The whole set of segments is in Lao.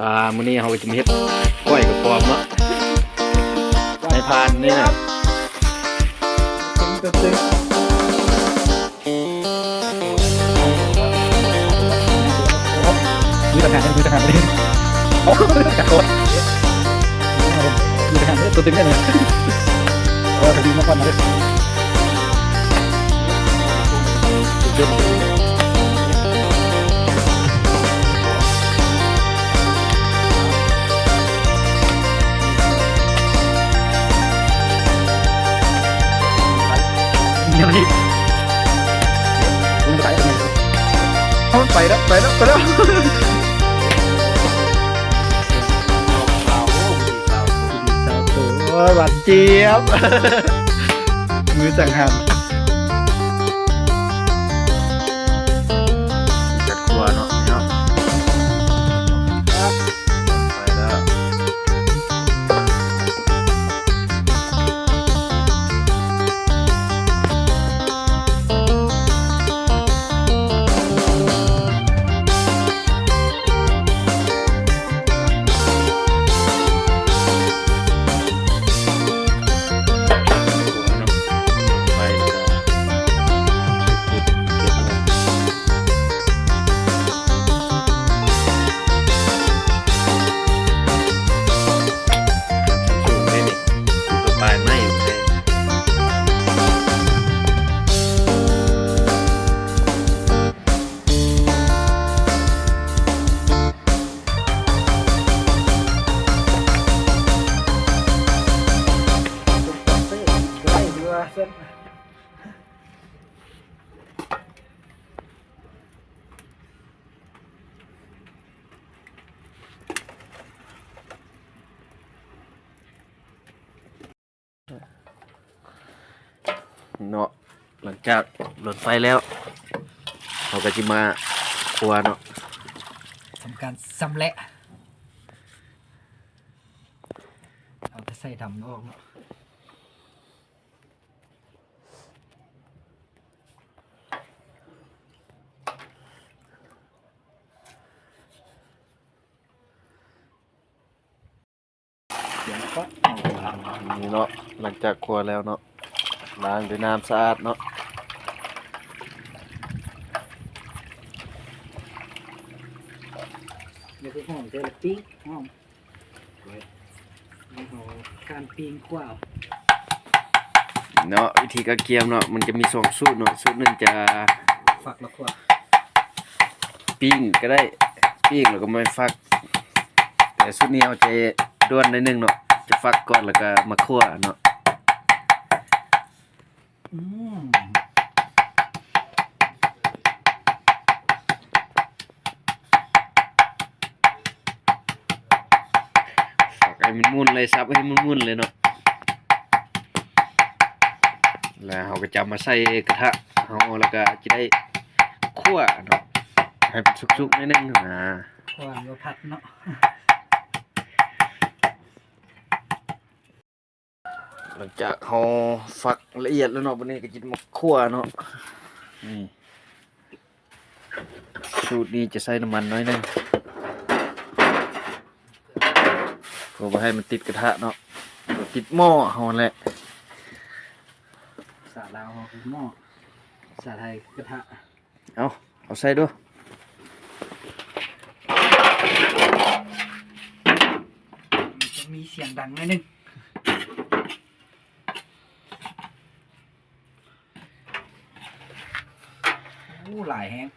ອ່າ ມື້ນີ້ເຮົາກໍຈະມາເຮັດກ້ອຍກະປອມເນາະ ໃນພານນີ້ນະ. ຕຶງ ຕຶງ ຕຶງ. ມີບັນຫາ ມີບັນຫາ ໂອ້ ຈັກໂກດ ມີບັນຫາ ຕົວເຕັມເລີຍ ເອີ ກະດີມາກ່ອນເລີຍ. ໄປແລ້ວ ໄປແລ້ວ ໄປແລ້ວ. ໂອ້ຍ ຫວານຈຽບ ມືສັງຫານ ຈັດຄົວເນາະ ເນາະ. ໄປແລ້ວ. ເນາະ ຫຼັງຈາກລົນໄຟແລ້ວ ເຮົາກະຊິມາຄົວເນາະ ທຳການຊຳແຫຼະ ເອົາແຕ່ໄສ້ດຳອອກເນາະ. ນີ້ເນາະ ຫຼັງຈາກຄົວແລ້ວເນາະ ລ້າງດ້ວຍນ້ຳສະອາດເນາະ ຢ່າໄປຫອມເທື່ອລະປີ້ງ ຫອມ ການປີ້ງຂົ້ວເນາະ. ວິທີການກຽມເນາະ ມັນຈະມີສອງສູດເນາະ ສູດໜຶ່ງຈະຝັກລະຂົ້ວ ປີ້ງກະໄດ້ ປີ້ງລະກະມາຝັກ ແຕ່ສູດນີ້ເຮົາຈະດ່ວນໜ້ອຍໜຶ່ງເນາະ ຈະຝັກກ່ອນລະກະມາຂົ້ວເນາະ. ອືມ ສັບໃຫ້ມັນໝຸ່ນເລີຍ ສັບໃຫ້ມັນໝຸ່ນເລີຍເນາະ ແລ້ວເຮົາກະຈະເອົາມາໃສ່ກະທະເຮົາ ແລ້ວກະຈະໄດ້ຂົ້ວເນາະ ໃຫ້ມັນສຸກໆໜ້ອຍໜຶ່ງ ອ່າ ຂົ້ວຫຼືວ່າຜັດເນາະ. ຫຼັງຈາກເຮົາຝັກລະອຽດແລ້ວເນາະ ບາດນີ້ກະຈະມາຂົ້ວເນາະ ນີ້ ສູດນີ້ຈະໃສ່ນ້ຳມັນໜ້ອຍໜຶ່ງ ເພື່ອບໍ່ໃຫ້ມັນຕິດກະທະເນາະ ຕິດໝໍ້ເຮົາຫັ້ນແຫຼະ ພາສາລາວເຮົາຄືໝໍ້ ພາສາໄທຄືກະທະ. ເອົາ ເອົາໃສ່ດູ ຈະມີສຽງດັງໜ້ອຍໜຶ່ງ ໂອ້ ຫຼາຍແຮງ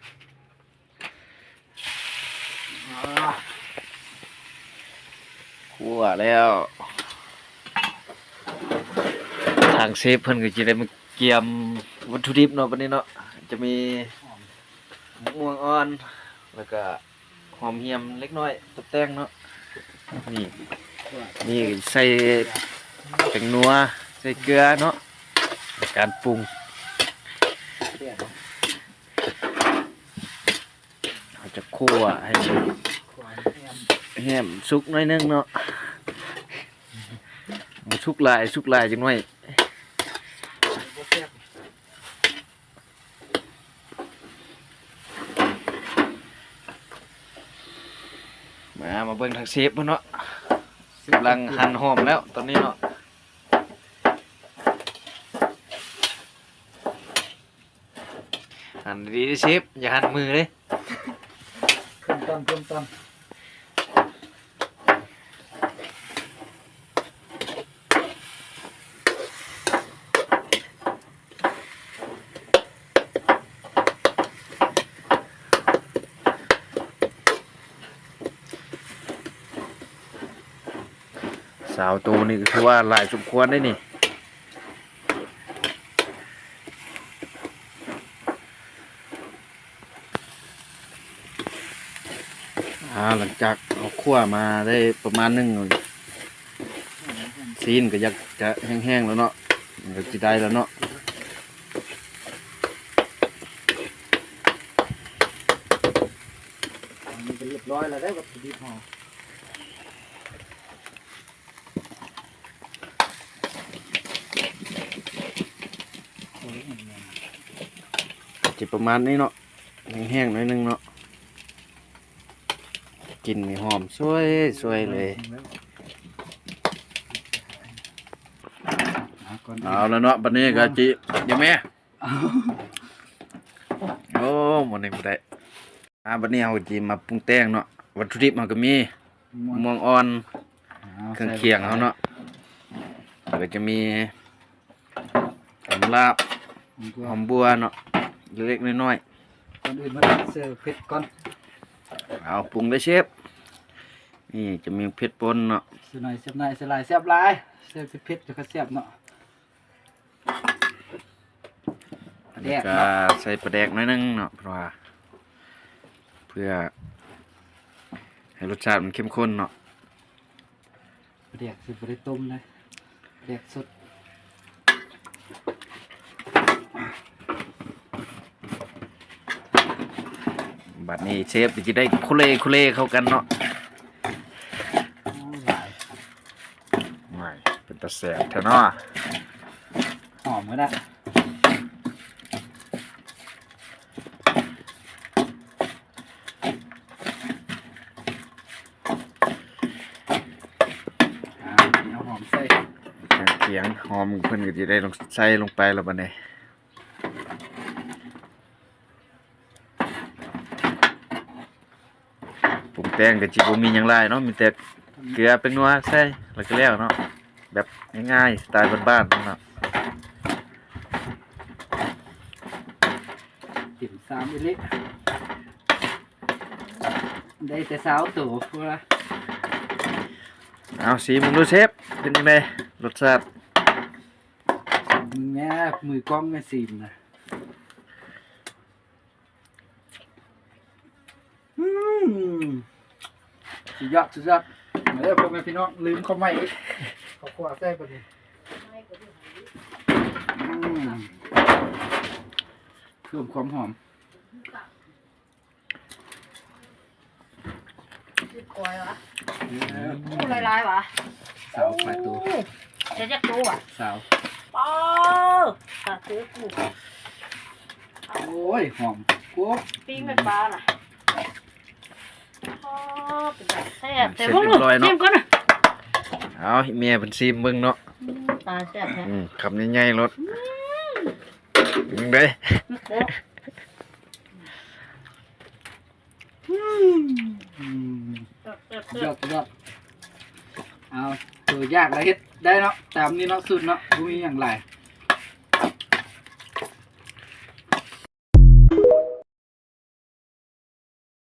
ອ່າ ຂົ້ວແລ້ວ ທາງເຊຟເພິ່ນກະຈະໄດ້ມາກຽມວັດຖຸດິບເນາະ ບາດນີ້ເນາະ ຈະມີ ໝາກມ່ວງອ່ອນ ແລ້ວກະຫອມຫຽມເລັກນ້ອຍຕົບແຕ່ງເນາະ ນີ້ ນີ້ໃສ່ແປ້ງນົວ ໃສ່ເກືອເນາະ ໃນການປຸງ ເຮົາຈະຂົ້ວໃຫ້ແຮມສຸກໜ້ອຍໜຶ່ງເນາະ ບໍ່ສຸກຫຼາຍ ສຸກຫຼາຍຈັກໜ້ອຍ. ບໍ່ແຊບ ບ ມາ ມາເບິ່ງທາງເຊຟເພິ່ນເນາະ ກຳລັງຫັ່ນຫອມແລ້ວຕອນນີ້ເນາະ. ຫັ່ນດີໆເດ້ເຊຟ ຢ່າຫັ່ນມືເດ້. ເພີ່ມຕຳ ເພີ່ມຕຳ. ຊາວໂຕນີ້ກໍຖືວ່າຫຼາຍສົມຄວນເດ້ນີ້. ອ່າ ຫຼັງຈາກເຮົາຂົ້ວມາໄດ້ປະມານໜຶ່ງ ຊີ້ນກໍຢາກຈະແຫ້ງໆແລ້ວເນາະ ມັນກໍຊິໄດ້ແລ້ວເນາະ. ອັນນີ້ກໍຮຽບຮ້ອຍແລ້ວເດ້ ວັດຖຸດິບເຮົາ. ຊິປະມານນີ້ເນາະ ແຫ້ງໆໜ້ອຍໜຶ່ງເນາະ ກິ່ນນີ້ຫອມຊວຍໆເລີຍ. ເອົາລະເນາະ ບັດນີ້ກໍຊິ ເອົາແມ່ ໂອ້ ມື້ນີ້ບໍ່ໄດ້. ອ່າ ບັດນີ້ເຮົາກໍຊິມາປຸງແຕ່ງເນາະ ວັດຖຸດິບເຮົາກໍມີ ມ່ວງ ມ່ວງອ່ອນ ເຄື່ອງຄຽງເຮົາເນາະ ແລ້ວກໍຈະມີຫອມລາບ ຫອມບົວເນາະ ເລັກໆນ້ອຍໆ. ກ່ອນອື່ນມາເສີເຜັດກ່ອນ ເອົາ ປຸງເລີຍເຊຟ. ນີ້ຈະມີເຜັດປົ່ນເນາະ ໃສ່ໜ້ອຍແຊບໜ້ອຍ ໃສ່ຫຼາຍແຊບຫຼາຍ ໃສ່ເຜັດກໍແຊບເນາະ. ປາແດກເນາະ ແລ້ວກໍໃສ່ປາແດກໜ້ອຍໜຶ່ງເນາະ ເພາະວ່າ ເພື່ອໃຫ້ລົດຊາດມັນເຂັ້ມຂຸ້ນເນາະ. ປາແດກຊິບໍ່ໄດ້ຕົ້ມເດ້ ປາແດກສົດ. ບັດນີ້ເຊຟກໍຊິໄດ້ຄຸເລຄຸເລເຂົ້າກັນເນາະ. ໂອ້ຍ ຫຼາຍ ໂອ້ຍ ເປັນຕາແຊບແທ້ເນາະ ຫອມຂະໜາດ. ອ່າ ເອົາຫອມໃສ່ ຄຽງຫອມເພິ່ນກໍຊິໄດ້ລົງ ໃສ່ລົງໄປແລ້ວບັດນີ້. ປຸງແຕ່ງກໍຊິບໍ່ມີຫຍັງຫຼາຍເນາະ ມີແຕ່ເກືອ ແປ້ງນົວໃສ່ ແລ້ວກໍແລ້ວເນາະ ແບບງ່າຍໆ ສະໄຕລ໌ບ້ານໆເນາະ. ເຕັມຊາມອີ່ຫຼີ ໄດ້ແຕ່ຊາວໂຕພຸ້ນລະ. ເອົາ ຊີມເບິ່ງດູເຊຟ ເປັນຈັ່ງໃດລົດຊາດ? ມືແມ່ ມືກ້ອງແມ່ຊີມນະ. ອືມ ສຸດຍອດ ສຸດຍອດ. ມາເດີພໍ່ແມ່ພີ່ນ້ອງ ລືມເຂົ້າໃໝ່ອີກ ເຂົ້າຂົ້ວໃສ່ບັດນີ້. ອືມ ເພີ່ມຄວາມຫອມ. ສິບກວ່າຫວາ? ເອີ ໂອ້ ຫຼາຍໆຫວາ? ຊາວປາຍໂຕ. ໂອ້ ເຈົ້າຈັກໂຕຫວາ? ຊາວ. ເອີ ຕາເສືອກູ. ໂອ້ຍ ຫອມກົກ ປີ້ງແມ່ປານະ. ອໍ ເປັນຕາແຊບແທ້. ເສັດຮຽບຮ້ອຍເນາະ ຊີມກ່ອນນະ. ເອົາ ອີແມ່ເພິ່ນຊີມເບິ່ງເນາະ. ອືມ ຕາແຊບແທ້. ອືມ ຄຳໃຫຍ່ໆໂລດ. ອືມ ເປັນຈັ່ງໃດ? ອືມ ອືມ ແຊບໆໆ ຍອດ ຍອດ. ເອົາ ໂຕຢາກລະເຮັດໄດ້ເນາະ ຕາມນີ້ເນາະ ສູດເນາະ ບໍ່ມີຫຍັງຫຼາຍ.